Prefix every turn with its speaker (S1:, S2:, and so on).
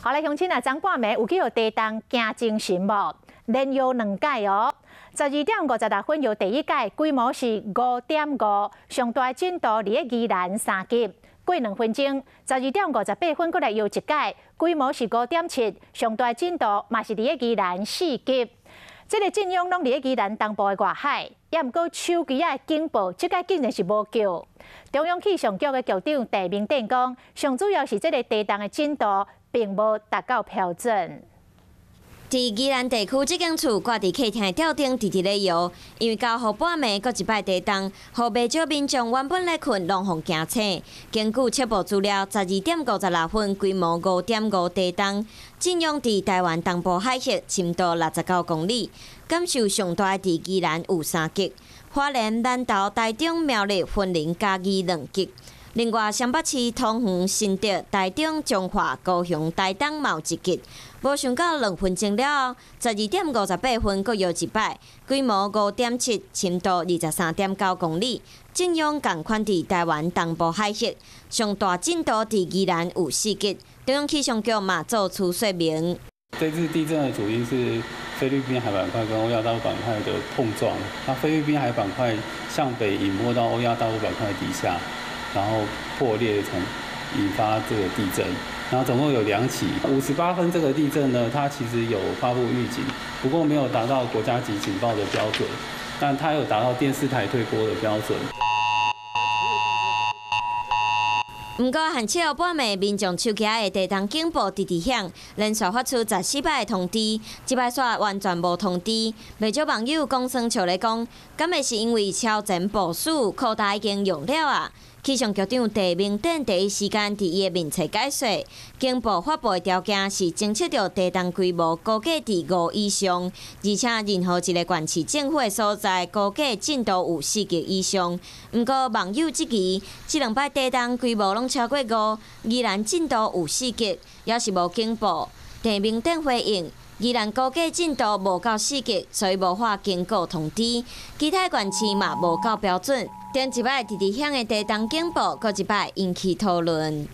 S1: 好來，鄉親啊，昨半暝有去予地動驚精神無？連搖兩擺哦。12點56分搖第一擺，規模是5.5，上大震度佇咧宜蘭3級。過2分鐘，12點58分閣來搖一擺，規模是5.7，上大震度嘛是佇咧宜蘭4級。這个震央攏佇咧宜蘭東部的外海，也毋過手機仔的警報，這擺竟然是無叫。中央氣象局的局長鄭明典講，上主要是這个地動的震度並無達到標準。
S2: 佇宜蘭地區這間厝掛佇客廳的吊燈直直咧搖，因為交予半暝閣一擺地動，予袂少民眾原本咧睏，攏予驚醒。根據測報資料，12點56分規模5.5地動，震央佇台灣東部海域，深度69公里，感受上大佇宜蘭有3級，花蓮、南投、台中、苗栗、雲林、嘉義2級。另外，雙北市、桃園、新竹、台中、彰化、高雄、台東嘛有1級。無想到2分鐘了後，12點58分閣搖一擺，規模5.7，深度23.9公里，震央仝款佇台灣東部海域，上大震度佇宜蘭有4級。中央氣象局嘛做出說明。
S3: 這次地震的主因是菲律賓海板塊跟歐亞大陸板塊的碰撞，那菲律賓海板塊向北隱沒到歐亞大陸板塊底下，然後破裂，從引發這個地震，然後總共有2起。58分這個地震呢，它其實有發布預警，不過沒有達到國家級警報的標準，但它有達到電視台推播的標準。
S2: 毋過，韓七號半暝，民眾手機的地動警報直直響，連續發出14擺通知，這擺煞完全無通知。袂少網友講耍笑咧講，敢會是因為超前部署，擴大已經用了啊？氣象局長鄭明典第一時間佇伊的面冊解說，警報發布的條件是偵測著地動規模估計佇5以上，而且任何一个縣市政府的所在估計震度有4級以上。毋過網友質疑，這兩擺地動規模攏超過5，宜蘭震度有4級，猶是無警報。鄭明典回應，宜蘭估計震度無夠4級，所以無法警告通知。其他縣市嘛無夠標準。頂一擺直直響的地動警報，閣一擺引起討論。